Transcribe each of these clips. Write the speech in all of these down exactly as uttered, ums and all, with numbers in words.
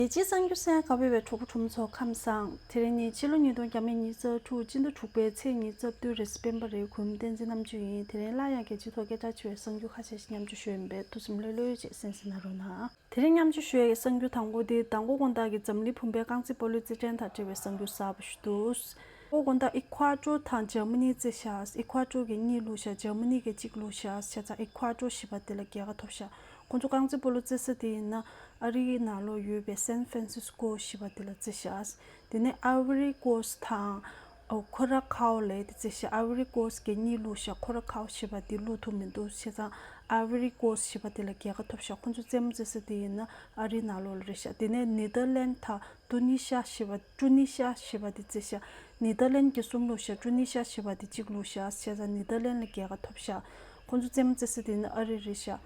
རྒྱལ་སྤྱིའི་གསར་འགྱུར་གསན་ག་བའི་གྲོགས་པོ་གྲོགས་མོ་ཚོ་ཁམས་བཟང་། དེ་རིང་ནི་ཕྱི་ལོ་ཉིས་སྟོང་ཉི་ཤུ་རྩ་དྲུག་སྤྱི་ཟླ་དྲུག་པའི་ཚེས་ཉི་ཤུ་རྩ་བདུན་རེད། སྤེན་པ་རེད། གུས་མོ་བསྟན་འཛིན་རྣམ་དཔྱོད་ཡིན། དེ་རིང་སླར་ཡང་རྒྱལ་སྤྱིའི་ཐོག་སྐད་གྲགས་ཆེ་བའི་གསར་འགྱུར་ཁ་ཤས་ཤིག་མཉམ་སྤྱོད་ཞུ་ཡིན་པས། ཐུགས་སེམས་ལྷོད་ལྷོད་བྱས་གསན་གཟིགས་གནང་རོགས་གནང་། དེ་རིང་མཉམ་སྤྱོད་ཞུ་ཡས་ཀྱི་གསར་འགྱུར་དང་པོ་དེ་མདང་དགོང་དག་གི་འཛམ་གླིང་བུམ་པའི་རྐང་རྩེད་སྤོ་ལོའི་རྩེད་འགྲན་དང་འབྲེལ་བའི་གསར་འགྱུར་གསར་པ་ཞིག་འདུག། མདང་དགོང་དག་ཨི་ཁུ་ཨ་ཏོར་དང་འཇར་མ་ནི་རྩེད་ཤག། ཨི་ཁུ་ཨ་ཏོར་གྱིས་གཉིས་བླུགས་ཤག། འཇར་མ་ནི་གིས་གཅིག་བླུགས་ཤག། བྱས་ཙང་ཨི་ཁུ་ཨ་ཏོར་ཞེས་པ་དེ་ལ་རྒྱལ་ཁ་ཐོབ་ཤག། ཁོང་ཚོ་རྐང་རྩེད་སྤོ་ལོ་རྩེད་ས་དེ་ཡིན་ན་ཨ་རིའི་ནང་ལོགས་ཡོད་པའི་སན་ཧྥ་རན་སིས་ཀོ་ཞེས་པ་དེ་ལ་རྩེད་ཤག། དེ་ནས་ཨའི་ཝོ་རི་ཀོ་སི་དང་ཨོ་ཁོ་ར་ཁའོ་ལབ་དེ་རྩེད་ཤག། ཨའི་ཝོ་རི་ཀོ་སི་གིས་གཉིས་བླུགས་ཤག། ཁོ་ར་ཁའོ་ཞེས་པ་དེ་བླུགས་ཐུབ་མི་འདུག། བྱས་ཙང་ཨའི་ཝོ་རི་ཀོ་སི་ཞེས་པ་དེ་ལ་རྒྱལ་ཁ་ཐོབ་ཤག། ཁོང་ཚོ་རྩེད་མོ་རྩེད་ས་དེ་ཡིན་ན་ཨ་རིའི་ནང་ལོགས་ལ་རེད་ཤག། དེ་ནས་ནེ་དར་ལན་དང་ཏུ་ནི་ཤ་ཞེས་པ། ཏུ་ནི་ཤ་ཞེས་པ་དེ་རྩེད་ཤག། ནེ་དར་ལན་གྱིས་གསུམ་བླུགས་ཤག། ཏུ་ནི་ཤ་ཞེས་པ་དེ་གཅིག་བླུགས་ཤག། བྱས་ཙང་ནེ་དར་ལན་ལ་རྒྱལ་ཁ་ཐོབ་ཤག། ཁོང་ཚོ་རྩེད་མོ་རྩེད་ས་དེ་ནི་ཨ་རི་རེད་ཤག།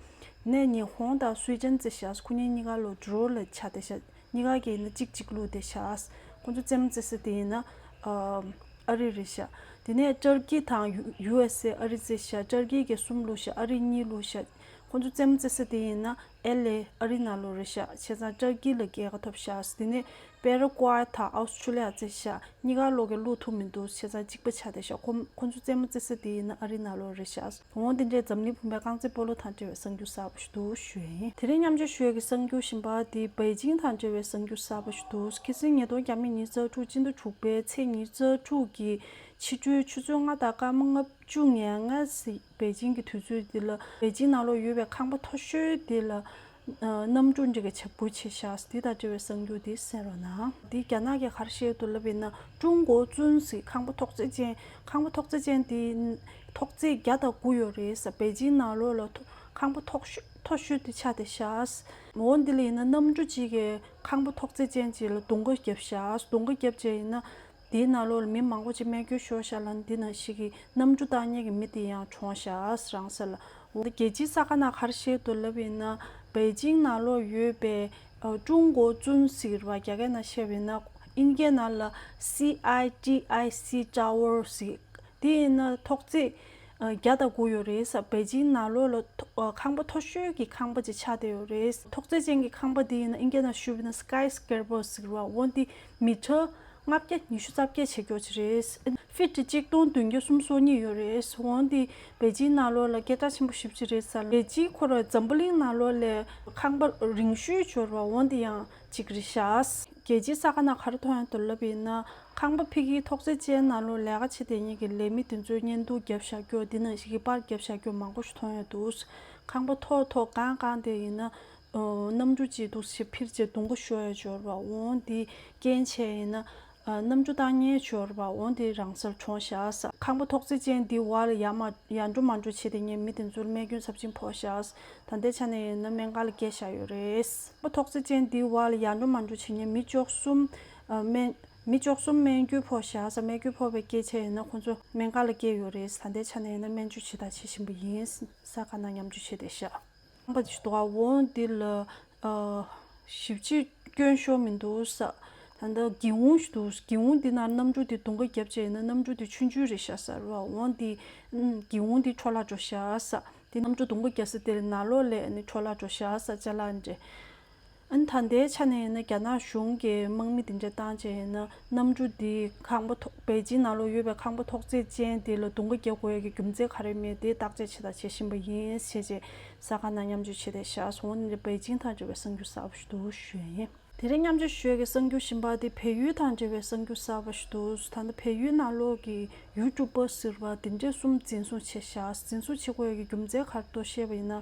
ནས་ཉི་ཧོང་དང་སུའི་ཅན་རྩེད་ཤག། ཁོ་གཉིས་གཉིས་ཀ་ལོ་ཌོ་རོ་ལ་ཆགས་བསྡད་ཤག། གཉིས་ཀ་གིས་ཡིན་ན་གཅིག་གཅིག་བླུགས་བསྡད་ཤག། ཁོང་ཚོ་རྩེད་མོ་རྩེད་ས་དེ་ཡིན་ན་ཨ་རི་རེད་ཤག། དེ་ནས་ཏར་ཀི་དང་ཡུ་ཡུ་ཨེས་ཨེ། ཨ་རི་རྩེད་ཤག། ཏར་ཀི་གིས་གསུམ་བླུགས་ཤག། ཨ་རི་གཉིས་བླུགས་ཤག། ཁོང་ཚོ་རྩེད་མོ་རྩེད་ས་དེ་ཡིན་ན་ཨེལ་ཨེ། ཨ་རི་ནང་ལོགས་རེད་ཤག། བྱས་ཙང་ཏར་ཀི་ལ་རྒྱལ་ཁ་ཐོབ་ཤག། དེ་ནས་པེ་ར་ཀུའེ་དང་ཨོ་སི་ཁྲུ་ལི་ཡ་རྩེད་ཤག། གཉིས་ཀ་ལོགས་ཀྱིས་བླུགས་ཐུབ་མི་འདུག། བྱས་ཙང་གཅིག་པ་ཆགས་བསྡད་ཤག། ཁོ་ཁོ་ཚོ་རྩེད་མོ་རྩེད་ས་དེ་ཡིན་ན་ཨ་རི་ནང་ལོགས་རེད་ཤག། འོང་དེ་འདྲའི་འཛམ་གླིང་བུམ་པའི་རྐང་རྩེད་སྤོ་ལོ་དང་འབྲེལ་བའི་གསར་འགྱུར་གསར་པ་ཞིག་འདུག་ཞུ་ཡིན། དེ་རིང་མཉམ་སྤྱོད་ཞུ་ཡས་ཀྱི་གསར་འགྱུར་གཞན་པ་དེ་པེ་ཅིང་དང་འབྲེལ་བའི་གསར་འགྱུར་གསར་པ་ཞིག་འདུག། ཁ་སང་ཉིས་སྟོང་ཉི་ཤུ་རྩ་དྲུག་སྤྱི་ཟླ་དྲུག་པའི་ཚེས་ཉི་ཤུ་རྩ་དྲུག་གི་ཕྱི་དྲོའི་ཆུ་ཚོད་ལྔ་དང་སྐར་མ་ལྔ་བཅུ་ང་ལྔ་ཞིག་པེ་ཅིང་གི་དུས་ཚོད་འདི་ལ་པེ་ཅིང་ནང་ལོགས་ཡོད་པའི་ཁང་པ་མཐོ་ཤོས་དེ་ལ་གནམ་གྲུ་འདི་ག་བྱ་འགུལ་བྱས་ཤག། འདི་དང་འབྲེལ་བའི་གསར་འགྱུར་འདི་གསན་རོགས་གནང་། འདི་རྒྱ་ནག་གིས་ག་རེ་བཤད་འདུག་ལབ་ཡིན་ན། ཀྲུང་གོ་ཙུན་ཟེར་ཁང་པ་ཐོག་བརྩེགས་ཅན། ཁང་པ་ཐོག་བརྩེགས་ཅན་དེ་ཐོག་བརྩེགས་བརྒྱ་དང་དགུ་ཡོད་རེད་ཟེར། པེ་ཅིང་ནང་ལོགས་ལ་ཐོ་ཁང་པ་མཐོ་ཤོས་མཐོ་ཤོས་དེ་ཆགས་བསྡད་ཤག། འོ་འདི་ལ་ཡིན་ན་གནམ་གྲུ་གཅིག་གིས་ཁང་པ་ཐོག་བརྩེགས་ཅན་གཅིག་ལ་རྡུང་ཁ་བརྒྱབ་ཤག། རྡུང་ཁ་བརྒྱབ་བྱས་ཡིན་ན་དེའི་ནང་ལོགས་ལ་མི་མང་པོ་ཅིག་རྨས་སྐྱོན་ཤོར་ཤག་ལ། འདི་ནང་བཞིན་གྱི་གནམ་གྲུ་བཏང་མཁན་གྱི་མི་དེ་ཡང་གྲོངས་ཤག་རང་ས་ལ། འོ་ད་རྒྱལ་སྤྱིའི་གསར་ཁང་ནང་ག་རེ་བཤད་འདུག་ལབ་ཡིན་ན། པེ་ཅིང་ནང་ལོགས་ཡོད་པའི་ཨ་ཀྲུང་གོ་ཙུན་ཟེར་བ་རྒྱ་སྐད་ནང་བཤད་པ་ཡིན་ན། དབྱིན་སྐད་ནང་ལ་སི་ཨའི་ཊི་ཨའི་སི་ཊ་ཝར་ཟེར། དེ་ཡིན་ན་ཐོག་བརྩེགས་ཨ་བརྒྱ་དང་དགུ་ཡོད་རེད་ཟེར། པེ་ཅིང་ནང་ལོགས་ལ་ཐོ་ཨ་ཁང་པ་མཐོ་ཤོས་ཀྱི་ཁང་པ་ཅིག་ཆགས་བསྡད་ཡོད་རེད། ཐོག་བརྩེགས་ཅན་གྱི་ཁང་པ་དེ་ཡིན་ན་དབྱིན་སྐད་ནང་ཞུས་པ་ཡིན་ན་སི་ཀའི་སི་ཀེ་རེ་པར་ཟེར་བ། འོ་འདི་མི་ཊར་ལྔ་བརྒྱ་ཉི་ཤུ་རྩ་བརྒྱད་བྱེད་རྒྱུ་ཅིག་རེད། ཕི་ཊི་གཅིག་སྟོང་བདུན་བརྒྱ་སུམ་ཅུ་སོ་གཉིས་ཡོད་རེད། འོ་འདི་པེ་ཅིང་ནང་ལོགས་ལ་སྐད་གྲགས་ཆེན་པོ་ཞེ་པོ་ཅིག་རེད་ཟེར། རྒྱལ་སྤྱིའི་ཁོ་ར་འཛམ་བུ་གླིང་ནང་ལོགས་ལ་ཁང་པ་རིང་ཤོས་འབྱོར་བ་འོ་འདི་ཡང་གཅིག་རེད་ཤག། རྒྱལ་སྤྱིའི་གསར་ཁང་ནང་ག་རེ་མཐོང་ཡོང་འདུག་ལབ་ཡིན་ན། ཁང་པ་ཕ་གིའི་ཐོག་བརྩེགས་ཅན་ནང་ལོགས་ལས་ཀ་བྱེད་བསྡད་མཁན་གྱི་ལས་མི་དེ་ཚོས་བརྙན་ཐུང་བརྒྱབ་བཞག་རྒྱུ། འདི་ནང་བཞིན་གྱི་པར་བརྒྱབ་བཞག་རྒྱུ་མང་པོ་ཞིག་མཐོང་ཡོང་འདུག། ཁང་པ་མཐོ་མཐོ་གང་གང་དེ་ཡིན་ན། ཨོ། གནམ་གྲུ་གཅིག་འདུག་སེ་འཕུར་བྱས་རྡུང་ཁ་ཤོར་ཡ་འབྱོར་བ་འོ་འདི་རྐྱེན་བྱས་ཡིན་ན། ཨ། གནམ་གྲུ་བཏང་མཁན་འབྱོར་བ་འོ་འདི་རང་སར་གྲོངས་བཞག་ཟེར། ཁང་པ་ཐོག་བརྩེགས་ཅན་འདི་བར་ལ་ཡར་མར་ཡར་འགྲོ་མར་འགྲོ་བྱེད་བསྡད་མཁན་མི་དེ་ཚོར་རྨས་སྐྱོན་ཚབས་ཆེན་ཕོག་བཞག་ཟེར། ད་ལྟའི་ཆ་ནས་ཡིན་ན་སྨན་ཁང་ལ་བསྐྱལ་བཞག་ཡོད་རེད། ཁང་པ་ཐོག་བརྩེགས་ཅན་འདི་བར་ལ་ཡར་འགྲོ་མར་འགྲོ་བྱེད་མཁན་མི་བཅུ་གསུམ། ཨ། རྨས་མི་བཅུ་གསུམ་རྨས་སྐྱོན་ཕོག་བཞག་ཟེར། རྨས་སྐྱོན་ཕོག་པའི་སྐད་ཆ་ཡིན་ན་ཁོང་ཚོ་སྨན་ཁང་ལ་བསྐྱལ་ཡོད་རེད། ད་ལྟའི་ཆ་ནས་ཡིན་ན་སྨན་བཅོས་བྱེད་དང་བྱེད་བཞིན་པ་ཡིན། གསར་ཁང་ནང་མཉམ་སྤྱོད་བྱས་བསྡད་ཤག། ཁང་པ་ཞིག་འདུག་ག་འོ་འདི་ལ། ཨ། ཞེ་པོ་ཅིག་སྐྱོན་ཤོར་མི་འདུག་ཟེར། ད་ལྟ་སྒེའུ་ཁུང་ཞིག་འདུག། སྒེའུ་ཁུང་འདི་ནང་གནམ་གྲུ་འདི་རྡུང་ཁ་བརྒྱབ་བྱས་ཡིན་ན་གནམ་གྲུ་འདི་ཆུང་ཆུང་རེད་ཤག་ཟེར་བ། འོ་འདི། ཨུམ། སྒེའུ་ཁུང་འདི་འཕྲོ་བརླག་འགྲོ་ཤག་ཟེར། འདི་གནམ་གྲུ་རྡུང་ཁ་བརྒྱབ་ས་དེ་ལ་ནང་ལོགས་ལ་ནི་འཕྲོ་བརླག་འགྲོ་ཤག་ཟེར། ཅ་ལག་འདྲ། ཨ་ནི་ད་ལྟའི་ཆ་ནས་ཡིན་ན་རྒྱ་ནག་གཞུང་གིས་དམག་མི་དེ་འདྲ་བཏང་བྱས་ཡིན་ན་གནམ་གྲུ་འདི་ཁང་པ་ཐོག་པེ་ཅིང་ནང་ལོགས་ཡོད་པའི་ཁང་པ་ཐོག་བརྩེགས་ཅན་དེ་ལ་རྡུང་ཁ་རྒྱག་དགོས་ཡ་གི་རྒྱུ་མཚན་ག་རེ་མེད་དེ་བརྟག་དཔྱད་བྱེད་དང་བྱེད་བཞིན་པ་ཡིན་ཞེས་བྱས་གསར་ཁང་ནང་མཉམ་སྤྱོད་བྱས་ཏེ་བཞག་སོང་། འོ་ནི་པེ་ཅིང་དང་འབྲེལ་བའི་གསར་འགྱུར་གསར་པ་ཞིག་འདུག་ཞུ་ཡ་ཡིན། དེ་རིང་མཉམ་སྤྱོད་ཞུ་ཡ་གི་གསར་འགྱུར་གཞན་པ་དེ་བལ་ཡུལ་དང་འབྲེལ་བའི་གསར་འགྱུར་གསར་པ་ཞིག་འདུག། ད་ལྟ་བལ་ཡུལ་ནང་ལོགས་ཀྱི་ཡུ་ཊུབ་པར་ཟེར་བ་དེ་འདྲས་གསུམ་འཛིན་བཟུང་བྱས་བཞག། འཛིན་བཟུང་བྱེད་དགོས་ཡ་གི་རྒྱུ་མཚན་ག་རེ་འདུག་བཤད་པ་ཡིན་ན།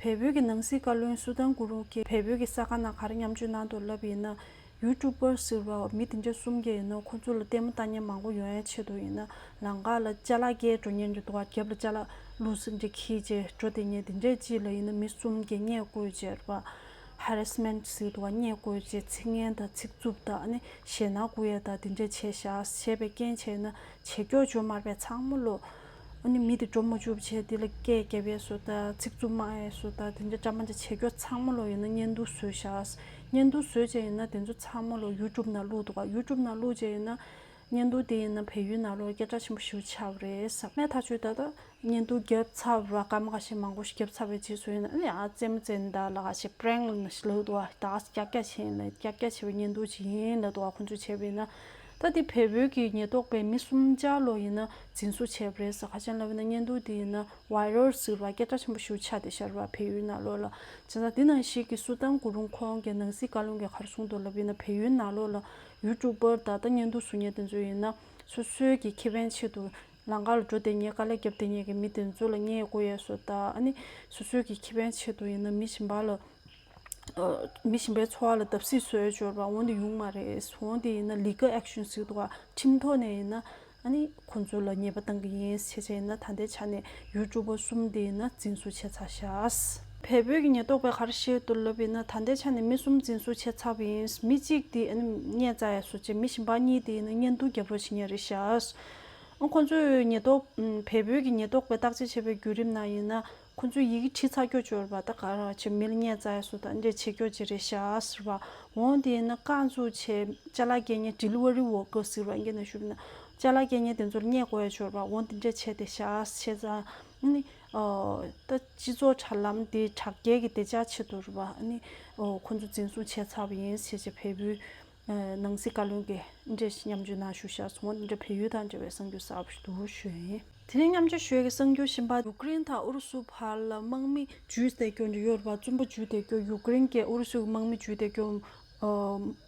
བལ་པོའི་གི་ནང་སྲིད་བཀའ་བློན་སུ་ཏན་གུ་རུ་གིས་བལ་པོའི་གི་གསར་ཁང་ནང་ག་རེ་མཉམ་སྤྱོད་གནང་འདུག་ལབ་ཡིན་ན། ཡུ་ཊུབ་པར་ཟེར་བ་མི་དེ་འདྲ་གསུམ་གྱིས་ཡིན་ནོ་ཁོ་ཚོ་ལ་ལྟད་མོ་ལྟ་མཁན་མང་པོ་ཡོང་ཡའི་ཆེད་དུ་ཡིན་ན་ལམ་ཁ་ལ་ཅ་ལག་སྐྱེལ་འགྲོ་མཁན་འདྲ་འདུག་ག་རྒྱབ་ལ་ཅ་ལག་ལུག་སྲིན་འདྲ་འཁྱེར་བྱས་འགྲོ་བསྡད་མཁན་དེ་འདྲའི་ཅིག་ལ་ཡིན་ན་མི་གསུམ་གྱིས་བརྙས་བཀོལ་བྱས་རེད་པ། ཧ་རེ་སི་མེན་ཊི་ཟེར་འདུག་ག་བརྙས་བཀོལ་བྱས་ཚིག་ངན་དང་ཚིག་རྩུབ་དང་ཨ་ནི་ཞེད་སྣང་བསྐུལ་ཡ་དང་དེ་འདྲ་བྱས་བཞག་བྱས་པའི་རྐྱེན་བྱས་ན་བྱེད་སྐྱོ་བྱུང་མ་རེད་པས་ཚང་མ་ལོ། ཨ་ནི་མི་དེ་འགྲོ་མ་བཅུག་བྱས་དེ་ལ་སྐད་རྒྱབ་ཡས་བཟོ་ད་ཚིག་རྩུབ་སྨྲ་ཡས་བཟོ་ད་དེ་འདྲ་འདྲ་མ་འདྲ་བྱེད་སྐྱོ་ཚང་མ་ལོ་ཡིན་ན་བརྙན་ཐུང་བཟོས་བཞག། བརྙན་ཐུང་བཟོས་བྱས་ཡིན་ན་དེ་ཚོ་ཚང་མ་ལོ་ཡུ་ཊུབ་ནང་བླུགས་འདུག་ག་ཡུ་ཊུབ་ནང་བླུགས་བྱས་ཡིན་ན་ བརྙན་ཐུང་དེ་ཡིན་ན་བལ་ཡུལ་ནང་ལོགས་སྐད་གྲགས་ཆེན་པོ་ཞིག་ཆགས་པ་རེད་བསམ། མས་ཐག་ཆོད་ད་ལྟ་བརྙན་ཐུང་བརྒྱབ་ཚར་བ་སྐར་མ་ཁ་ཤས་མང་པོ་ཞིག་བརྒྱབ་ཚར་བའི་རྗེས་སུ་ཡིན་ན་ཨ་ནི་ཨ་རྩེད་མོ་རྩེ་ནི་ད་ལ་ཁ་ཤས་པྲེང་ལབ་འདུག་ཨ། ད་ཀྱག་ཀྱག་བྱས་ཡིན་ལ་ཀྱག་ཀྱག་བྱས་པའི་བརྙན་ཐུང་ཅིག་ཡིན་ལབ་འདུག་ཨ། ཁོང་ཚོས་བྱས་པ་ཡིན་ན་ད་དེ་བལ་པོའི་གི་ཉེན་རྟོག་པས་མི་སུམ་བརྒྱ་ལོ་ཡིན་ན་འཛིན་བཟུང་བྱས་པ་རེད་ཟེར། ཁ་ཤས་ལབ་ཡིན་ན་བརྙན་ཐུང་དེ་ཡིན་ན་ཝའི་རལ་ཟེར་བ་སྐད་གྲགས་ཆེན་པོ་ཞིག་ཆགས་བསྡད་ཤག་རེད་བ་བལ་ཡུལ་ནང་ལོགས་ལ། བྱས་ཙང་དེ་ནང་བཞིན་གྱི་སུ་ཏན་གུ་རུང་ཁོང་གི་ནང་སྲིད་བཀའ་བློན་གྱིས་ག་རེ་གསུངས་འདུག་ལབ་ཡིན་ན་བལ་ཡུལ་ནང་ལོགས་ལ་ཡུ་ཊུབ་པར་ད་ལྟ་བརྙན་ཐུང་བཟོ་མཁན་དེ་ཚོ་ཡིན་ན་སོ་སོའི་གི་ཁེ་ཕན་ཆེད་དུ་ལམ་ཁ་ལ་འགྲོ་བསྡད་མཁན་དཀའ་ལས་བརྒྱབ་བསྡད་མཁན་གྱི་མི་དེ་ཚོ་ལ་བརྙས་བཀོད་ཡས་བཟོ་ད་ཨ་ནི་སོ་སོའི་གི་ཁེ་ཕན་ཆེད་དུ་ཡིན་ན་མི་གཞན་པ་ལ་ཨ་མི་གཞན་པའི་འཚོ་བ་ལ་བརྡབ་གསིག་བཟོ་ཡས་འབྱོར་བ་འོང་དེ་ཡོང་མ་རེད། འོང་དེ་ཡིན་ན་ལི་གལ་ཨེག་ཤན་ཟེར་འདུག་ག་ཁྲིམས་ཐོག་ནས་ཡིན་ན་ཨ་ནི་ཁོང་ཚོ་ལ་ཉེས་པ་བཏང་གི་ཡིན་ཞེས་བྱས་ཡིན་ན་ད་ལྟའི་ཆ་ནས་ཡུ་ཊུབ་པར་གསུམ་དེ་ཡིན་ན་འཛིན་བཟུང་བྱས་ཚར་ཤག་བལ་པོའི་གི་ཉེན་རྟོག་པས་ག་རེ་བཤད་འདུག་ལབ་ཡིན་ན་ད་ལྟའི་ཆ་ནས་མི་གསུམ་འཛིན་བཟུང་བྱས་ཚར་བ་ཡིན། མི་གཅིག་དེ་ཨ་ནི་བརྙས་བཙལ་ཡས་བཟོ་བྱས་མི་གཞན་པ་གཉིས་དེ་ཡིན་ན་བརྙན་ཐུང་རྒྱབ་རོགས་བྱེད་མཁན་རེད་ཤག་ཨ་ཁོང་ཚོས་ཉེན་རྟོག་བལ་པོའི་གི་ཉེན་རྟོག་པས་བརྟག་དཔྱད་བྱས་པའི་བརྒྱུད་རིམ་ནང་ཡིན་ན། ཁོ་ཚོས་ཡི་གེ་བྲིས་ཚར་སྐྱོ་སྐྱོ་རེད་པ། ད་ག་རང་བྱེད་མི་ལ་བརྙས་བཙལ་ཡས་སུ་ད་འདྲས་བྱེད་སྐྱོ་ཅིག་རེད་ཤག་ཟེར་བ། འོང་དེ་ཡིན་ན་རྐང་བཙུགས་བྱས་ཅ་ལག་སྐྱེལ་མཁན་ཌི་ལི་ཝ་རི་ཝོར་ཀར་ཟེར་བ་ཨིན་སྐད་ནང་ཞུས་པ་ན་ཅ་ལག་སྐྱེལ་མཁན་དེ་ཚོར་བརྙས་བཀོད་ཡས་ཤོར་བ་འོང་དེ་འདྲས་བྱས་ཏེ་ཤག་བྱས་ཙང་ཨ་ནི་ཨོ་ད་སྤྱི་ཚོགས་དྲ་ལམ་དེ་དྲག་རྐྱེན་གྱི་བདེ་འཇགས་ཆེད་དུ་རེད་པ། ཨ་ནི་ཨོ་ཁོ་ཚོ་འཛིན་བཟུང་བྱས་ཚར་བ་ཡིན་ཞེས་བྱས་བལ་པོའི་ནང་སྲིད་བཀའ་བློན་གྱིས་འདྲས་མཉམ་སྤྱོད་གནང་ཞུ་ཤག་སོང་། འདྲ་བལ་ཡུལ་དང་འབྲེལ་བའི་གསར་འགྱུར་གསར་པ་ཞིག་འདུག་ཞུ་ཡིན། དེ་རིང་མཉམ་སྤྱོད་ཞུ་ཡས་ཀྱི་གསར་འགྱུར་གཞན་པ། ཡུ་ཀེ་རེན་དང་ཨུ་རུ་སུ་བར་ལ་དམག་མི་འཇུས་བསྡད་རྒྱུ་འདྲ་ཡོད་རེད་པ། བཙོན་པ་འཇུས་བསྡད་རྒྱུ། ཡུ་ཀེ་རེན་གྱིས་ཨུ་རུ་སུའི་དམག་མི་འཇུས་བསྡད་རྒྱུ།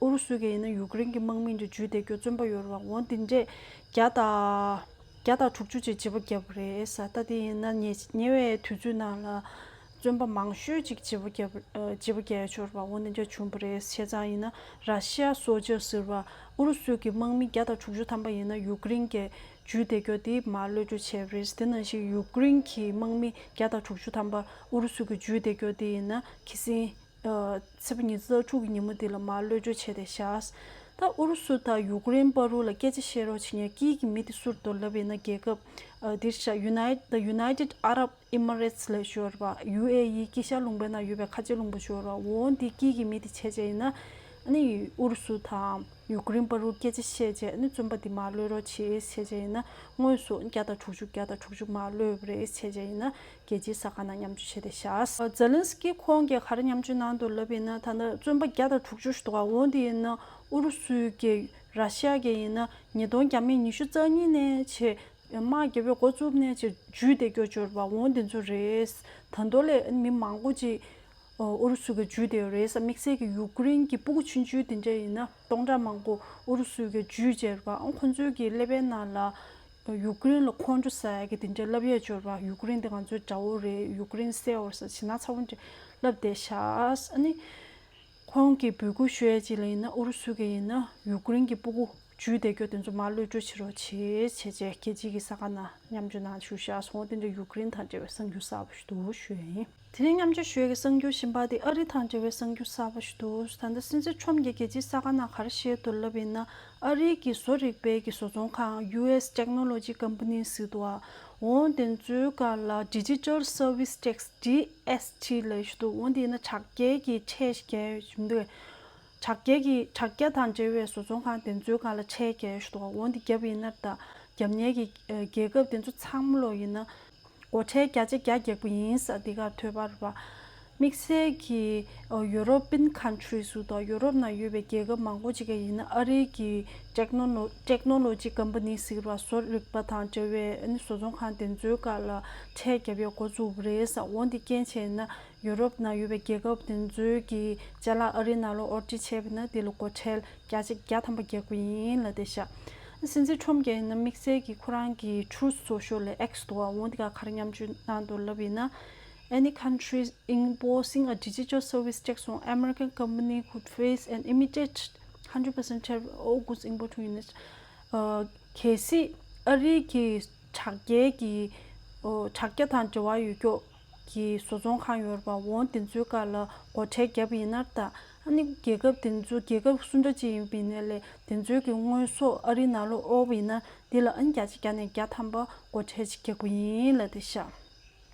ཨུ་རུ་སུ་གིས་ཡིན་ན་ཡུ་ཀེ་རེན་གྱི་དམག་མི་འདྲ་འཇུས་བསྡད་རྒྱུ་བཙོན་པ་ཡོད་རེད་པ། འོ་དེ་འདྲས་བརྒྱ་དང་བརྒྱ་དང་དྲུག་ཅུ་ཅིག་བརྗེ་པོ་བརྒྱབ་པ་རེད་ཟེར། ད་དེ་ཡིན་ན་ཉེ་ཉེ་བའི་དུས་ཚོད་ནང་ལ། བཙོན་པ་མང་ཤོས་ཅིག་བརྗེ་པོ་བརྒྱབ་ཨ་བརྗེ་པོ་བརྒྱབ་ཡ་ཆོར་བ་འོ་ནི་འདྲ་བྱུང་བ་རེད། བྱས་ཙང་ཡིན་ན་ར་ཤི་ཡ་སོལ་ཇར་ཟེར་བ་ཨུ་རུ་སུ་གི་དམག་མི་བརྒྱ་དང་དྲུག་ཅུ་ཐམ་པ་ཡིན་ན་ཡུ་ཀེ་རེན་གྱིས་འཇུས་བསྡད་རྒྱུ་དེ་མར་གློད་བཀྲོལ་བྱས་པ་རེད། དེ་ནང་བཞིན་ཡུ་ཀེ་རེན་གྱི་དམག་མི་བརྒྱ་དང་དྲུག་ཅུ་ཐམ་པ་ཨུ་རུ་སུ་གིས་འཇུས་བསྡད་རྒྱུ་དེ་ཡིན་ན་ཁ་སང་ཨ་ཚེས་པ་ཉི་ཤུ་རྩ་དྲུག་གི་ཉིན་མོ་དེ་ལ་མར་གློད་བཀྲོལ་བྱས་ཏེ་བཞག་ད་ཨུ་རུ་སུ་དང་ཡུ་ཀེ་རེན་བར་དུ་ལ་སྐད་ཆ་བཤད་རོགས་བྱེད་མཁན་དཀྱིལ་གྱི་མི་དེ་སུ་རེད་འདུག་ལབ་ཡིན་ན་རྒྱལ་ཁབ་ཨ་དེ་ཤ་United the United Arab Emirates ལབ་ཤོར་བ། ཡུ་ཨེ་ཨི་དཀྱིལ་ཤར་ལུང་པའི་ནང་ཡོད་པའི་ཁ་ཆེ་ལུང་པ་ཤོར་བ། འོ་འདི་དཀྱིལ་གྱི་མི་དེ་བྱས་བྱས་ཡིན་ན་ཨ་ནི་ཨུ་རུ་སུ་དང་ཡུ་ཀེ་རེན་བར་དུ་སྐད་ཆ་བཤད་བྱས་ཨ་ནི་བཙོན་པ་འདི་མར་གློད་རོགས་བྱེད་བྱས་བྱས་ཡིན་ན་དངོས་སུ་བརྒྱ་དང་དྲུག་ཅུ་བརྒྱ་དང་དྲུག་ཅུ་མར་གློད་པ་རེད། བྱས་བྱས་ཡིན་ན་རྒྱལ་སྤྱིའི་གསར་ཁང་ནང་མཉམ་སྤྱོད་བྱས་ཏེ་བཞག་ཛེ་ལན་སི་ཀི་ཁོང་གིས་ག་རེ་མཉམ་སྤྱོད་གནང་འདུག་ལབ་ཡིན་ན་ད་ནི་བཙོན་པ་བརྒྱ་དང་དྲུག་ཅུ་ཞིག་འདུག་ག་འོ་འདི་ཡིན་ན་ཨུ་རུ་སུའི་གི་ར་ཤི་ཡ་གི་ཡིན་ན་ཉིས་སྟོང་བརྒྱ་མེད་ཉི་ཤུ་རྩ་གཉིས་ནས་བྱས། དམག་རྒྱབ་པའི་འགོ་བཙུགས་ནས་ཅིག་འཇུས་ཏེ་སྐྱོ་སྐྱོར་བ་འོང་དེ་ཚོ་རེད། ད་མདོ་ལས་མི་མང་པོ་ཅིག་ཨུ་རུ་སུ་གིས་འཇུས་ཏེ་ཡོད་རེད། དམིགས་བསལ་གྱི་ཡུ་ཀེ་རེན་གྱི་སྤུ་གུ་ཆུང་ཆུང་དེ་འདྲ་ཡིན་ན་སྟོང་ཕྲག་མང་པོ་ཨུ་རུ་སུ་གིས་འཇུས་བྱས་པ་ཨང་ཁོ་ཚོའི་གི་ཀླད་པའི་ནང་ལ་ཡུ་ཀེ་རེན་ལ་ཁོང་ཁྲོ་ཟ་ཡ་གི་དེ་འདྲ་ལབ་ཡས་སྦྱོར་བ་ཡུ་ཀེ་རེན་དེ་ང་ཚོའི་དགྲ་བོ་རེད། ཡུ་ཀེ་རེན་སེ་འོར་ས་བྱི་ན་ཚ་བོ་འདྲ་ལབ་བསྡད་ཤག་ཨ་ནི། ཁོང་གིས་འབོད་སྐུལ་ཞུ་ཡས་ཅིག་ལ་ཡིན་ན་ཨུ་རུ་སུ་གི་ཡིན་ན་ཡུ་ཀེ་རེན་གྱི་སྤུ་གུ་འཇུས་བསྡད་རྒྱུ་དེ་ཚོ་མར་གློད་བཀྲོལ་བྱེད་རོགས་བྱེད་བྱས་བྱས་རྒྱལ་སྤྱིའི་གི་གསར་ཁང་ནང་མཉམ་སྤྱོད་གནང་ཞུ་བཞག་སོང་། དེ་འདྲ་ཡུ་ཀེ་རེན་དང་འབྲེལ་བའི་གསར་འགྱུར་གསར་པ་ཞིག་འདུག་ཞུ་ཡ་ཡིན། དེ་རིང་མཉམ་སྤྱོད་ཞུ་ཡས་ཀྱི་གསར་འགྱུར་གཞན་པ་དེ་ཨ་རི་དང་འབྲེལ་བའི་གསར་འགྱུར་གསར་པ་ཞིག་འདུག་ད་ལྟ་སྲིད་འཛིན་ཁྲོམ་གྱིས་རྒྱལ་སྤྱིའི་གསར་ཁང་ནང་ག་རེ་བཤད་འདུག་ལབ་ཡིན་ན་ཨ་རི་གི་བཟོ་རིག་པའི་གི་བཟོ་ཚོང་ཁང་ཡུ་ཨེས་ཊེག་ནོ་ལོ་ཇི་ཀམ་པ་ནི་ཟེར་འདུག་ཨ། འོང་དེ་ཚོའི་སྒང་ལ་ཌི་ཇི་ཊལ་སར་བིས་ཊེག་སི་ཌི་ཨེས་ཊི་ལབ་ཞིག་འདུག་འོ་འདི་ཡིན་ན་དྲ་རྒྱའི་གི་ཁྲལ་ཞིག་རྒྱག་ཡོད་འདུག་དྲ་རྒྱའི་གི་དྲ་རྒྱ་དང་འབྲེལ་བའི་བཟོ་ཚོང་ཁང་དེ་ཚོའི་སྒང་ལ་ཁྲལ་རྒྱག་ཡོད་ཞིག་འདུག་འོ་འདི་བརྒྱབ་ཡིན་ན་ད་རྒྱབ་གཉེར་གྱི་རྒྱལ་ཁབ་དེ་ཚོ་ཚང་མ་ལོ་ཡིན་ན་སྒོ་ཁྲལ་བརྒྱ་ཆ་བརྒྱ་རྒྱག་པ་ཡིན་ས་འདི་གར་ཐོས་པ་རེད་པ། དམིགས་བསལ་གྱི་ཡུ་རོ་པིན་ཁན་ཊི་རིས་ཟེར་དང་ཡུ་རོབ་ནང་ཡོད་པའི་རྒྱལ་ཁབ་མང་པོ་ཅིག་གི་ཡིན་ན་ཨ་རིའི་གི་ཊེག་ནོ་ལོ་ཊེག་ནོ་ལོ་ཇི་ཀམ་པ་ནི་ཟེར་བ་བཟོ་རིག་པ་དང་འབྲེལ་བའི་ཨ་ནི་བཟོ་ཚོང་ཁང་དེ་ཚོའི་སྒང་ལ་ཁྲལ་རྒྱབ་ཡས་འགོ་བཙུགས་པ་རེད་ས། འོ་འདི་རྐྱེན་བྱས་ན་ཡུ་རོབ་ནང་ཡོད་པའི་རྒྱལ་ཁབ་དེ་ཚོའི་གི་ཅ་ལག་ཨ་རི་ནང་ལ་ཨོར་ཌར་བྱས་པ་ན་དེ་ལ་སྒོ་ཁྲལ་བརྒྱ་ཆ་བརྒྱ་ཐམ་པ་རྒྱག་དགོས་ཡིན་ལབ་བསྡད་ཤག་སྲིད་འཛིན་ཁྲོམ་གྱིས་ཡིན་ན་དམིགས་བསལ་གྱི་ཁོ་རང་གི་ཊུ་རུ་ཐི་སོ་ཤལ་ལས་ཨེག་སི་འདུག་པ། འོ་འདི་ག་ག་རེ་མཉམ་སྤྱོད་གནང་འདུག་ལབ་ཡིན་ན། Any country imposing a digital service tax on American company could face an immediate hundred percent tariff or goods import to United States. ཨ་གལ་སྲིད་ཨ་རིའི་གི་དྲ་རྒྱའི་གི་ཨོ་དྲ་རྒྱ་དང་འབྲེལ་བ་ཡོད་ཀྱོག་གི་བཟོ་ཚོང་ཁང་ཡོད་རེད་པ། འོ་དེ་ཚོའི་སྒང་ལ་སྒོ་ཁྲལ་བརྒྱབ་པ་ཡིན་ན་ད་ཨ་ནི་རྒྱལ་ཁབ་དེ་ཚོ་རྒྱལ་ཁབ་སུ་འདྲ་ཅིག་ཡིན་པ་ཡིན་ནའི་ལས་དེ་ཚོའི་གི་དངོས་ཟོག་ཨ་རི་ནང་ལ་དབོར་བ་ཡིན་ན་དེ་ལ་ཨ་ནི་བརྒྱ་ཆ་བརྒྱ་ནས་བརྒྱ་ཐམ་པ་སྒོ་ཁྲལ་ཅིག་རྒྱག་དགོས་ཡིན་ལབ་བསྡད་ཤག་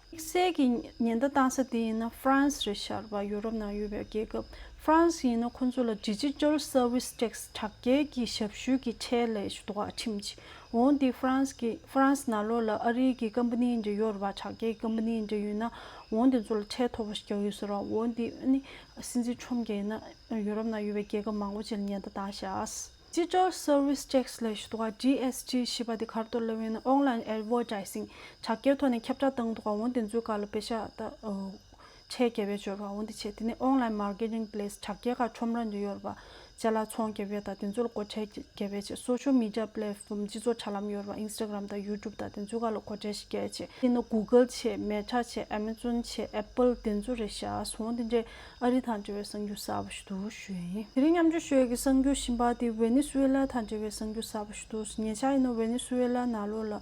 དམིགས་བསལ་གྱི་ཉེན་བརྡ་བཏང་ས་དེ་ཡིན་ན་ཧྥ་རན་སི་རེད་ཤག་པ། ཡུ་རོབ་ནང་ཡོད་པའི་རྒྱལ་ཁབ། ཧྥ་རན་སི་ཡིན་ན་ཁོང་ཚོ་ལ་Digital Service Tax དྲག་སྐྱེད་ཀྱི་ཞབས་ཞུ་གི་ཁྲལ་ལས་ཞུ་དོགས་ཁྲིམས་ཀྱི། འོན་ཏེ་ཧྥ་རན་སི་གི་ཧྥ་རན་སི་ནང་ལོགས་ལ་ཨ་རིའི་གི་ཀམ་པ་ནི་འདྲ་ཡོད་རེད་པ། དྲག་སྐྱེད་ཀི་ཀམ་པ་ནི་འདྲ་ཡོད་ན་འོན་ཏེ་ཚོ་ལ་ཁྲལ་མཐོ་པོ་ཞིག་རྒྱག་ཡོད་ཟེར་བ། འོན་ཏེ་ཨ་ནི་སྲིད་འཛིན་ཁྲོམ་རྒྱག་ཡིན་ན་ཡུ་རོབ་ནང་ཡོད་པའི་རྒྱལ་ཁབ་མང་པོ་ཅིག་ལ་ཉེན་བརྡ་བཏང་ཤག Digital Service Tax ལས་ཞུ་དོགས་ཌི་ཨེས་ཊི་ཞེས་པ་དེ་ག་རེ་འདུག་ལབ་ཡིན་ན་Online Advertising དྲག་སྐྱེད་ཐོག་ནས་ཁྱབ་བསྒྲགས་བཏང་དོགས། འོན་ཏེ་ཚོའི་སྒང་ལ་པེ་ཤ་ད་ཁྲལ་བརྒྱབ་པའི་སྦྱོར་བ་འོན་ཏེ་བྱས། དེ་ནས་Online Marketing Place དྲག་སྐྱེད་ཁག་ཁྲོམ་ར་འདི་ཡོད་རེད་པ། ཅ་ལག་ཚོང་རྒྱབ་ཡས་དང་དེ་ཚོ་ལ་སྒོ་ཁྲལ་རྒྱབ་ཡས་བྱས། Social Media Platform སྤྱི་ཚོགས་དྲ་ལམ་ཡོད་རེད་པ། Instagram དང་YouTube དང་དེ་ཚོའི་སྒང་ལ་སྒོ་ཁྲལ་ཞིག་རྒྱག་ཡས་བྱས། ཡིན་ན་Google བྱས། Meta བྱས། Amazon བྱས། Apple དེ་ཚོ་རེད་ཤག་འོན་ཏེ་འདྲའི་ཨ་རི་དང་འབྲེལ་བའི་གསར་འགྱུར་གསར་པ་ཞིག་འདུག་ཞུ་ཡིན། དེ་རིང་མཉམ་སྤྱོད་ཞུ་ཡས་ཀྱི་གསར་འགྱུར་གཞན་པ་དེ་ཝེ་ནེ་སུ་ཝེ་ལ་དང་འབྲེལ་བའི་གསར་འགྱུར་གསར་པ་ཞིག་འདུག་ཉེ་ཆར་ཡིན་ན་ཝེ་ནེ་སུ་ཝེ་ལ་ནང་ལོགས་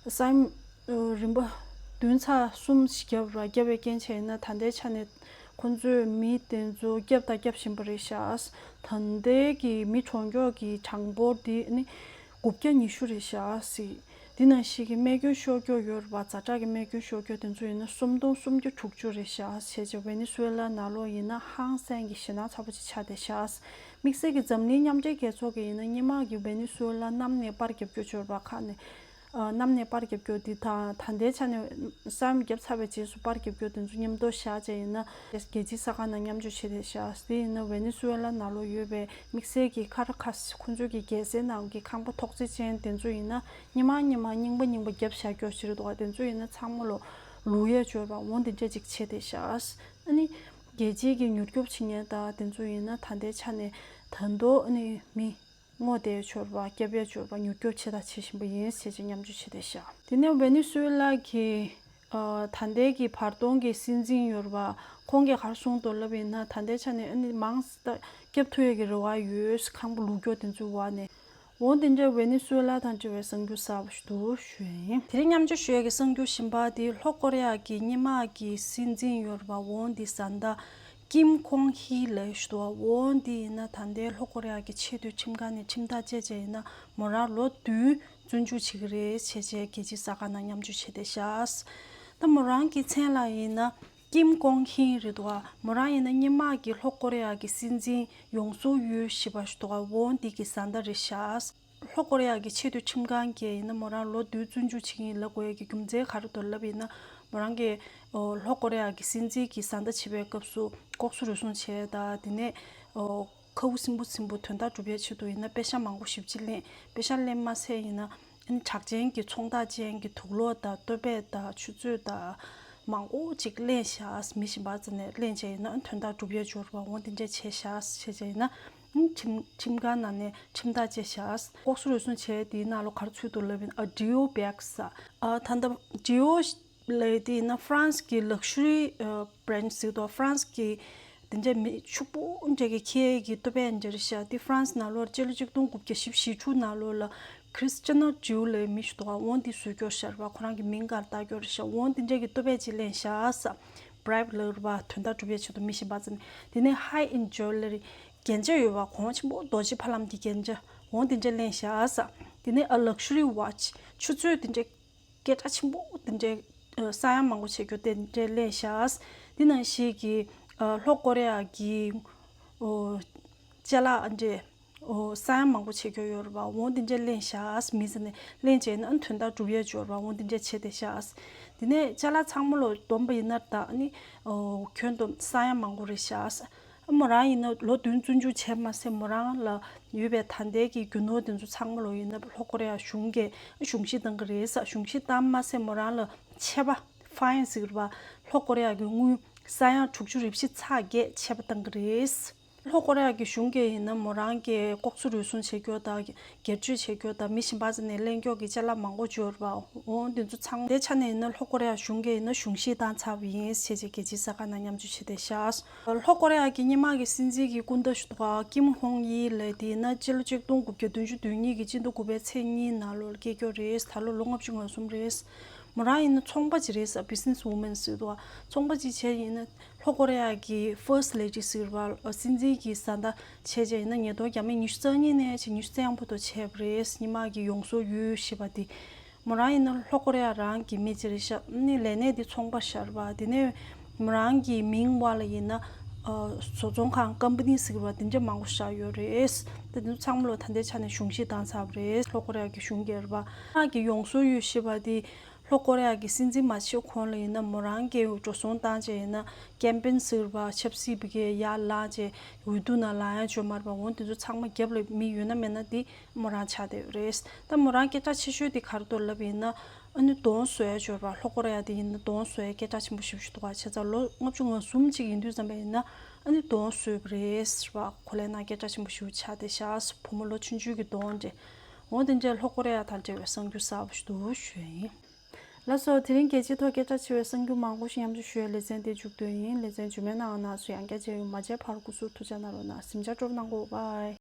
ལ་ས་ཡོམ་རིམ་པ་བདུན་ཚེག་གསུམ་ཞིག་བརྒྱབ་ར། བརྒྱབ་པའི་རྐྱེན་བྱས་ན་ད་ལྟའི་ཆ་ནས་ཁོང་ཚོས་མི་དེ་ཚོ་བསྐྱབས་དང་བསྐྱབ་བཞིན་པ་རེད་ཤག་ད་ལྟའི་གི་མི་གྲོངས་མཁན་གྱི་གྲངས་འབོར་དེ་ནི་དགུ་བརྒྱ་ཉི་ཤུ་རེད་ཤག་ཟེར། དེ་ནང་བཞིན་གྱི་རྨས་སྐྱོན་ཤོར་མཁན་ཡོད་རེད་པ། ཛ་དྲག་གི་རྨས་སྐྱོན་ཤོར་མཁན་དེ་ཚོ་ཡིན་ན་སུམ་སྟོང་སུམ་བརྒྱ་དྲུག་ཅུ་རེད་ཤག་བྱས་རྗེས་ཝེ་ནེ་སུ་ཝེ་ལ་ནང་ལོགས་ཡིན་ན་ཧང་སང་གི་ཞེད་སྣང་ཚ་པོ་ཅིག་ཆགས་བསྡད་ཤག་དམིགས་བསལ་གྱི་འཛམ་གླིང་མཉམ་འབྲེལ་རྒྱལ་ཚོགས་ཀྱི་ཡིན་ན་སྔོན་མ་གི་ཝེ་ནེ་སུ་ཝེ་ལ་གནམ་ནས་པར་རྒྱབ་སྐྱོར་བྱས་རེད་པ། ཁ་ནས་ཨ་གནམ་ནས་པར་རྒྱབ་སྐྱོར་འདི་དང་ད་ལྟའི་ཆ་ནས་ས་ཡོམ་བརྒྱབ་ཚར་བའི་རྗེས་སུ་པར་རྒྱབ་སྐྱོར་དེ་ཚོ་མཉམ་དུ་བཞག་བྱས་ཡིན་ན་རྒྱལ་སྤྱིའི་གསར་ཁང་ནང་མཉམ་སྤྱོད་བྱས་བསྡད་ཤག་དེ་ཡིན་ན་ཝེ་ནེ་སུ་ཝེ་ལ་ནང་ལོགས་ཡོད་པའི་དམིགས་བསལ་གྱི་ཁ་ར་ཁ་སི་ཁོང་ཚོའི་གི་རྒྱལ་སའི་ནང་གི་ཁང་པ་ཐོག་བརྩེགས་ཅན་དེ་ཚོ་ཡིན་ན་སྔོན་མ་སྔོན་མ་རྙིང་པ་རྙིང་པ་བརྒྱབ་བཞག་རྒྱུ་ཞིག་རེད་འདུག་དེ་ཚོ་ཡིན་ན་ཚང་མ་ལོ་ལུག་ཡས་སྦྱོར་བ་འོང་དེ་འདྲ་ཅིག་བྱས་བསྡད་ཤག་ཨ་ནི་རྒྱལ་སྤྱིའི་གི་མྱུར་སྐྱོབ་བྱེད་མཁན་དང་དེ་ཚོ་ཡིན་ན་ད་ལྟའི་ཆ་ནས་ད་དུང་ཨ་ནི་མི་སྔོག་བསྡད་སྦྱོར་བ། བསྐྱབ་ཡས་སྦྱོར་བ། མྱུར་སྐྱོབ་བྱས་དང་བྱེད་བཞིན་པ་ཡིན་ཟེར་བྱས་མཉམ་སྤྱོད་བྱས་བསྡད་ཤག་དེ་ནས་ཝེ་ནེ་སུ་ཝེ་ལ་གི་ཨ་ད་ལྟའི་གི་བར་སྟོང་གི་སྲིད་འཛིན་ཡོད་རེད་པ། ཁོང་གིས་ག་རེ་གསུངས་འདུག་ལབ་ཡིན་ན་ད་ལྟའི་ཆ་ནས་ཨ་ནི་མང་ཙམ་བསྐྱབ་ཐུབ་ཡས་ཀྱི་རེ་བ་ཡོད། ཁང་པ་ལུག་སྐྱོར་དེ་ཚོའི་འོག་ནས། འོ་དེ་འདྲའི་ཝེ་ནེ་སུ་ཝེ་ལ་དང་འབྲེལ་བའི་གསར་འགྱུར་གསར་པ་ཞིག་འདུག་ཞུ་ཡ་ཡིན། དེ་རིང་མཉམ་སྤྱོད་ཞུ་ཡས་ཀྱི་གསར་འགྱུར་གཞན་པ་དེ་ལྷོ་ཀོ་རི་ཡ་གི་སྔོན་མ་གི་སྲིད་འཛིན་ཡོད་རེད་པ། འོ་དེ་བཟའ་ཟླ་ཀིམ་ཀོང་ཧི་ལབ་ཞིག་འདུག་འོ་དེ་ཡིན་ན་ད་ལྟའི་ལྷོ་ཀོ་རི་ཡ་གི་ཆེས་མཐོའི་ཁྲིམས་ཁང་ནས་ཁྲིམས་ཐག་བཅད་བྱས་ཡིན་ན་མོ་རང་ལོ་བདུན་བཙོན་འཇུག་བྱེད་ཀྱི་རེད་བྱས་བྱས་རྒྱལ་སྤྱིའི་གསར་ཁང་ནང་མཉམ་སྤྱོད་བྱས་བསྡད་ཤག་ད་མོ་རང་གི་མཚན་ལ་ཡིན་ན་ཀིམ་ཀོང་ཧི་རེད་འདུག་མོ་རང་ཡིན་ན་སྔོན་མ་གི་ལྷོ་ཀོ་རི་ཡ་གི་སྲིད་འཛིན་ཡོང་སུག་ཡོལ་ཞེས་པ་ཞིག་འདུག་འོ་དེ་གི་བཟའ་ཟླ་རེད་ཤག་ལྷོ་ཀོ་རི་ཡ་གི་ཆེས་མཐོའི་ཁྲིམས་ཁང་གིས་ཡིན་ན་མོ་རང་ལོ་བདུན་བཙོན་འཇུག་བྱེད་ཀྱི་ཡིན་ལབ་དགོས་ཡ་གི་རྒྱུ་མཚན་ག་རེ་འདུག་ལབ་ཡིན་ན་མོ་རང་གིས་ཨོ་ལྷོ་ཀོ་རི་ཡ་གི་སྲིད་འཛིན་གྱི་བཟའ་ཟླ་བྱེད་པའི་སྐབས་སུ་ལྐོག་ཟ་རུལ་སུངས་བྱས་དང་དེ་ནས་ཨོ་ཁ་དབུགས་སིམ་པོ་སིམ་པོ་དོན་དག་སྒྲུབ་ཡ་ཆེད་དུ་ཡིན་ན་པེ་ཤ་མང་པོ་ཞེ་པོ་ཅིག་ལེན། པེ་ཤ་ལེན་མ་ཚད་ཡིན་ན་ཨ་ནི་གྲགས་ཅན་གྱི་ཚོང་རྟགས་ཅན་གྱི་དུག་ལོག་དང་ཏོ་པས་དང་ཆུ་ཚོད་དང་མང་པོ་ཅིག་ལེན་ཤག་མི་གཞན་པ་ཚོ་ནས་ལེན་བྱས་ཡིན་ན་ཨ་ནི་དོན་དག་སྒྲུབ་ཡ་སྦྱོར་བ་འོ་དེ་འདྲས་བྱས་ཤག་བྱས་བྱས་ཡིན་ན། ཁྲིམས་ཁྲིམས་ཁང་ནང་ནས་ཁྲིམས་ཐག་བཅད་བཞག་ལྐོག་ཟ་རུལ་སུངས་བྱས་དེའི་ནང་ལོགས་ག་རེ་ཚུད་འདུག་ལབ་ཡིན་ཨ་ཌི་ཨོ་བེག་ཟེར། ཨ་ད་ལྟ་ཌི་ཨོ་ལབ་དེ་ཡིན་ན་ཧྥ་རན་སི་གི་ལག་ཤ་རི་ཨ་བྷི་རེན་ཌི་ཟེར་འདུག་ཧྥ་རན་སི་གི་དེ་འདྲའི་མི་ཕྱུག་པོ་འདྲ་གི་ཁྱེད་ཀྱི་ཏོ་པས་འདྲ་རེད་ཤག་དེ་ཧྥ་རན་སི་ནང་ལོགས་སྤྱི་ལོ་ཆིག་སྟོང་དགུ་བརྒྱ་བཞི་བཅུ་ཞེ་དྲུག་ནང་ལོགས་ལ་ཁྲིས་ཅི་ནོ་ཇུ་ལབ་མི་ཞིག་འདུག་འོ་དེ་བཟོས་སྐྱོར་བཞག་པ་ཁོ་རང་གི་མིང་ག་རེ་བཏགས་སྐྱོར་རེད་ཤག་འོ་དེ་འདྲ་གི་ཏོ་པས་ཅིག་ལེན་བཞག་ཟེར། བྷི་རའི་བྷི་ལབ་རེད་པ། དོན་དག་སྒྲུབ་ཡས་ཆེད་དུ་མི་གཞན་པ་ཚོ་ནས། དེ་ནས་ཧའི་ཨེན་ཇུ་ལེ་རི་རྒྱན་ཆ་ཡོད་པ་གོང་ཆེན་པོ་རྡོ་རྗེ་ཕ་ལམ་གྱི་རྒྱན་ཆ་འོང་དེ་འདྲས་ལེན་བཞག་ཟེར། དེ་ནས་ཨ་ལག་ཤ་རི་ཝ་ཆི་ཆུ་ཚོད་དེ་འདྲས་སྐད་གྲགས་ཆེན་པོ་དེ་འདྲས་ཨ་ས་ཡ་མང་པོ་བྱེད་རྒྱུ་དེ་འདྲས་ལེན་བཞག་དེ་ནང་བཞིན་གྱི་ཨ་ལྷོ་ཀོ་རི་ཡ་གི་ཨོ་ཅ་ལག་འདྲས་ཨོ་ས་ཡ་མང་པོ་བྱེད་རྒྱུ་ཡོད་རེད་པ། འོང་དེ་འདྲས་ལེན་བཞག་མི་ཟེར་ནས་ལེན་བྱས་ན་ཨ་ནི་དོན་དག་སྒྲུབ་ཡས་ཡོད་རེད་པ། འོང་དེ་འདྲས་བྱས་ཏེ་བཞག་དེ་ནས་ཅ་ལག་ཚང་མ་ལོ་བསྡོམས་པ་ཡིན་ན་ད་ཨ་ནི་ཨོ་ཁྱོན་བསྡོམས་ས་ཡ་མང་པོ་རེད་བཞག་མོ་རང་ཡིན་ན་ལོ་བདུན་བཙོན་འཇུག་བྱས་མ་ཟད་མོ་རང་ལ་ཡོད་པའི་ད་ལྟའི་གི་རྒྱུ་ནོར་དེ་ཚོ་ཚང་མ་ལོ་ཡིན་ན་ལྷོ་ཀོ་རི་ཡ་གཞུང་གིས་གཞུང་བཞེས་བཏང་གི་རེད་ཟེར། གཞུང་བཞེས་བཏང་མ་ཟད་མོ་རང་ལ་ཆད་པ་ཧྥའིན་ཟེར་གི་རེད་པ། ལྷོ་ཀོ་རི་ཡ་གི་དངུལ་ས་ཡ་དྲུག་ཅུ་རེ་བཞི་ཚེག་བརྒྱད་ཆད་པ་བཏང་གི་རེད། ལྷོ་ཀོ་རི་ཡ་གི་གཞུང་གིས་ཡིན་ན་མོ་རང་གིས་ལྐོག་ཟ་རུལ་སུངས་བྱེད་རྒྱུ་དང་སྒེར་གཅོད་བྱེད་རྒྱུ་དང་མི་གཞན་པ་ཚོ་ནས་ལེན་རྒྱུ་གི་ཅ་ལག་མང་པོ་ཡོད་རེད་པ། འོ་དེ་ཚོ་ཚང་མ་དེ་ཆ་ནས་ཡིན་ན་ལྷོ་ཀོ་རི་ཡ་གཞུང་གིས་ཡིན་ན་གཞུང་བཞེས་བཏང་ཚར་བ་ཡིན་ཞེས་བྱས་རྒྱལ་སྤྱིའི་གསར་ཁང་ནང་མཉམ་སྤྱོད་བྱས་ཏེ་བཞག་ལྷོ་ཀོ་རི་ཡ་གི་སྔོན་མ་གི་སྲིད་འཛིན་གྱི་སྐུ་ཟླ་ཞིག་འདུག་ག་ཀིམ་ཧོང་ཡི་ལབ་དེ་ཡིན་ན་སྤྱི་ལོ་ཆིག་སྟོང་དགུ་བརྒྱ་བདུན་ཅུ་དོན་གཉིས་ཀྱི་སྤྱི་ཟླ་དགུ་པའི་ཚེས་གཉིས་ནང་ལོར་སྐྱེས་རྒྱུ་རེད། ད་ལོ་ལོ་ལྔ་བཅུ་ང་གསུམ་རེད། མོ་རང་ཡིན་ན་ཚོང་པ་ཅིག་རེད་ཟེར། བི་ཛི་ནེ་སི་ཝུ་མེན་ཟེར་འདུག་ག་ཚོང་པ་ཅིག་བྱས་ཡིན་ན་ལྷོ་ཀོ་རི་ཡ་གི་ཕར་སི་ཊི་ལེ་ཌི་ཟེར་བ་སྲིད་འཛིན་གྱི་བཟའ་ཟླ་བྱས་བྱས་ཡིན་ན་ཉིས་སྟོང་བརྒྱ་མེད་ཉི་ཤུ་རྩ་གཉིས་ནས་བྱས་ཉི་ཤུ་རྩ་ཡང་བར་དུ་བྱས་པ་རེད། སྔོན་མ་གི་ཡོང་སུག་ཡོལ་ཞེས་པ་དེ། མོ་རང་ཡིན་ན་ལྷོ་ཀོ་རི་ཡ་རང་གི་མི་ཅིག་རེད་ཤག་ནི་ལས་གནས་དེ་ཚོང་པ་ཤར་བ་དེ་ནས་མོ་རང་གི་མིང་བ་ལ་ཡིན་ན་ ཨ་བཟོ་ཚོང་ཁང་ཀམ་པ་ནི་ཟེར་བ་དེ་འདྲ་མང་པོ་བཞག་ཡོད་རེད། ད་དེ་ཚོ་ཚང་མ་ལོ་ད་ལྟའི་ཆ་ནས་གཞུང་བཞེས་བཏང་ཚར་བ་རེད། ལྷོ་ཀོ་རི་ཡ་གི་གཞུང་སྒེར་པ་ཨ་གི་ཡོང་སྲོལ་ཡོད་ཞེས་པ་དེ་ལྷོ་ཀོ་རི་ཡ་གི་སྲིད་འཛིན་མ་ཆེ་གོང་ལ་ཡིན་ན་མོ་རང་གི་འགྲོ་སོང་བཏང་བྱས་ཡིན་ན་ཀེམ་པེན་ཟེར་བ་ཆབ་སྲིད་པ་གི་ཡར་ལངས་བྱས་འོས་བསྡུ་ནང་ལངས་ཡ་བྱོས་མ་རེད་པ། འོ་དེ་ཚོ་ཚང་མ་རྒྱབ་ལ་མི་ཡོད་ན་མེད་ན་དེ་མོ་རང་ཆགས་བསྡད་ཡོད་རེད། ད་མོ་རང་སྐད་གྲགས་ཆེ་ཤོས་དེ་ག་རེ་འདུག་ལབ་ཡིན་ན། ཨ་ནི་གདོང་བཟོ་ཡ་འབྱོར་བ་ལྷོ་ཀོ་རི་ཡ་དེ་ཡིན་ན་གདོང་བཟོ་ཡ་སྐད་གྲགས་ཆེན་པོ་ཞེ་པོ་ཞིག་འདུག་ག་བྱས་ཙང་ལོ་ལྔ་བཅུ་ང་གསུམ་ཅིག་ཡིན་དུས་ཙམ་པ་ཡིན་ན་ཨ་ནི་གདོང་བཟོས་པ་རེད་ཟེར་བ་གོ་ལའི་ནང་སྐད་གྲགས་ཆེན་པོ་ཞེ་པོ་ཆགས་བསྡད་ཤག་བུ་མོ་ལོ་ཆུང་ཆུང་གི་གདོང་འདྲ། འོ་དེ་འདྲ་ལྷོ་ཀོ་རི་ཡ་དང་འབྲེལ་བའི་གསར་འགྱུར་གསར་པ་ཞིག་འདུག་ཞུ་ཡ་ཡིན། ལགས་སོ། དེ་རིང་རྒྱལ་སྤྱིའི་ཐོག་སྐད་གྲགས་ཆེ་བའི་གསར་འགྱུར་མང་པོ་ཞིག་མཉམ་སྤྱོད་ཞུ་བའི་ལེ་ཚན་དེ་མཇུག་བསྡུ་ཡིན། ལེ་ཚན་རྗེས་མའི་ནང་ང་ང་ཚོ་ཡང་བསྐྱར་མཇལ་ཡོང་། མ་མཇལ་བར་སྐུ་གཟུགས་ཐུགས་ཅག་གནང་རོགས་གནང་། གཟིམ་འཇག་སྤྲོ་པོ་གནང་གོ། བྷའི།